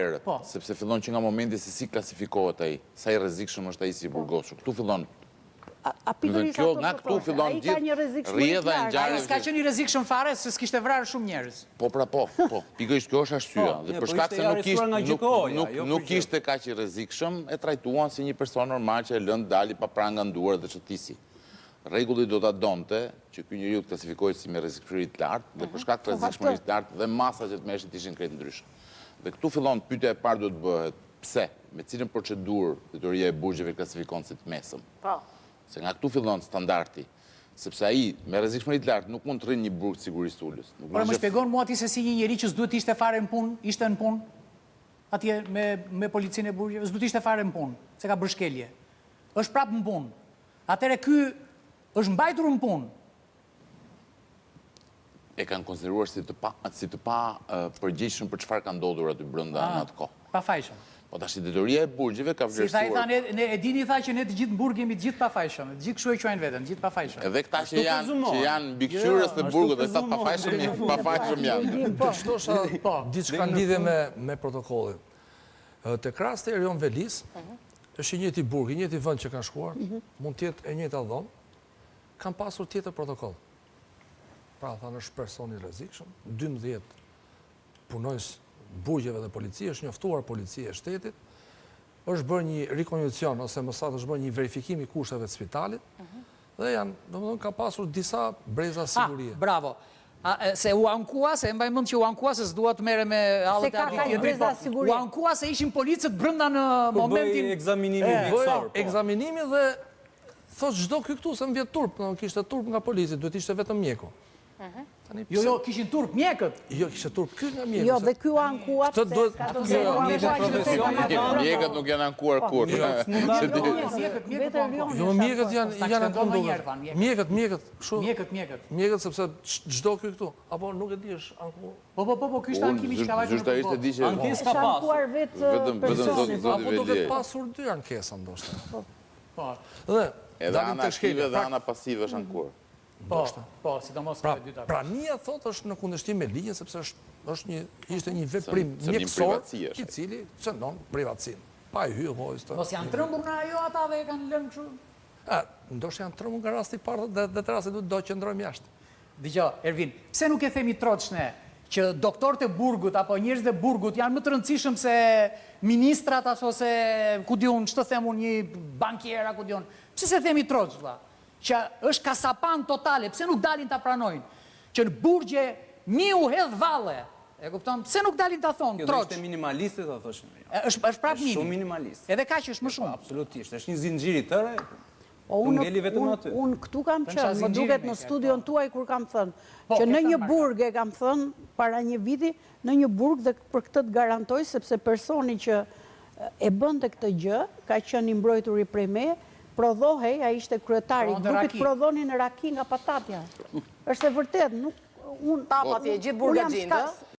Herët, Po. sepse fillon që nga momenti se si klasifikohet ai, sa i rrezikshëm është ai si i burgosur. Këtu fillon. A, a Do të thënë, pikërisht kjo ato nga po këtu thoshte. fillon Ai ka gjithë një rrezikshmëri të rrjedha e lartë. Ai ngjarjeve s'ka që qenë i rrezikshëm fare se s'kishte vrarë shumë njerëz. Po pra po, po, pikërisht kjo është arsyeja Po. dhe Ne, për po shkak ishte se i nuk arrestuar ishte nga nuk GJKKO-ja, nuk jo për nuk gjë. ishte kaq i rrezikshëm, e trajtuan si një person normal që e lënë dali pa pranga në duar dhe shëtisi. Rregulli do ta donte që ky njeriu të klasifikohej si me rrezikshmëri të lartë dhe për shkak të Po, rrezikshmërisë të lartë dhe masat që të merreshin të ishin krejt ndryshe. Dhe këtu fillon pyetja e parë duhet të bëhet, pse, me cilën procedurë drejtoria e burgjeve klasifikon si të mesëm? Po. Se nga këtu fillon standardi, sepse ai me rrezikshmëri të lartë nuk mund të rrinë në një burg të sigurisë së ulët. Nuk Por mund më të shpjegon mua ti se si një njeri që s'duhet të ishte fare në punë, ishte në punë atje me me policinë e burgjeve, s'duhet të ishte fare në punë, se ka bërë shkelje. Është prapë në punë. Atëherë ky është mbajtur në punë. E kanë konsideruar si të pa si të pa përgjegjshëm për çfarë ka ndodhur aty brenda në atë kohë. Pafajshëm. Po tash drejtoria e burgjeve ka Si tha i tha vlerësuar ne, ne e dini tha që ne të gjithë në burg jemi të gjithë pafajshëm, të gjithë kështu e quajnë veten, të gjithë pafajshëm. Edhe këta që janë që janë mbikëqyrës të burgut dhe këta të pafajshëm janë, pafajshëm janë. Do të shtosha diçka në lidhje me me protokollin. Tek rasti i Erion Velisë, është i njëjti burg, i njëjti vend që kanë shkuar, mund të jetë e njëjta dhomë, kanë pasur tjetër protokoll. Pra, thanë është person i rrezikshëm, 12 punonjës burgjeve dhe polici, është njoftuar policia e shtetit, është bërë një rikonjucion, ose më saktë është bërë një verifikim i kushteve të spitalit, dhe janë, domethënë, ka pasur disa breza sigurie. Ah, bravo. A, se u ankua, se e mbaj mend që u ankua se s'dua të merrem me hallet e atij tjetrit, po u ankua se ishin policët brenda në momentin Kur bëhej ekzaminimi mjekësor, po. Ekzaminimi dhe thotë ç'do ky këtu se më vjen turp, domethënë kishte turp nga polici, duhet ishte vetëm mjeku. Tani Jo, jo, kishin turp mjekët. Jo, kishte turp ky nga mjeku. Jo, dhe ky u ankua pse ka të drejtë. Mjekët profesionit Mjekët nuk janë ankuar kurrë. Mjekët, mjekët po ankohen. Jo, mjekët janë janë ankuar. Mjekët, mjekët, kështu. Mjekët, mjekët. Mjekët sepse ç'do ky këtu, apo nuk e di është ankuar. Po, po, po, po, ky ishte ankimi që ka vajtur në Zyrtarisht e di që Ankesë ka pasur. Vetë personi. Apo do ketë pasur dy ankesa ndoshta. Po. Po. Dhe edhe ana aktive dhe ana pasive është ankuar. Po, po, sidomos pra, e dyta. Prania thotë është në kundërshtim me ligjin sepse është është një ishte një veprim mjekësor i cili cënon privatësinë. Pa i hyrë vojës të. Mos janë trembur nga ajo ata dhe e kanë lënë kështu. A, ndoshta janë trembur nga rasti i parë dhe dhe te rasti i dytë do qëndrojmë jashtë. Dëgjo, Ervin, pse nuk e themi troç ne që doktorët e burgut apo njerëzit e burgut janë më të rëndësishëm se ministrat ose ku di unë ç'të them unë një bankier a ku di unë. Pse s'e themi troç vëlla? Që është kasapan totale, pse nuk dalin ta pranojnë? Që në burgje miu hedh valle. E kupton? Pse nuk dalin ta thonë Kjo do troç? ishte minimaliste ta thoshin. Është është prapë minim. Shumë minimaliste. Edhe kaq është më shumë. Absolutisht, është një zinxhir i tërë. Po unë ngeli vetëm aty. Unë këtu kam qenë, më duket në studion tuaj kur kam thënë, po, që në një burg e kam thënë para një viti, në një burg dhe për këtë të garantoj sepse personi që e bënte këtë gjë, ka qenë i mbrojturi prej meje, prodhohej, ai ishte kryetari i grupit, prodhonin raki nga patatja. Është e vërtetë, nuk unë Tap atje gjithë burgaxhinjtë, ë?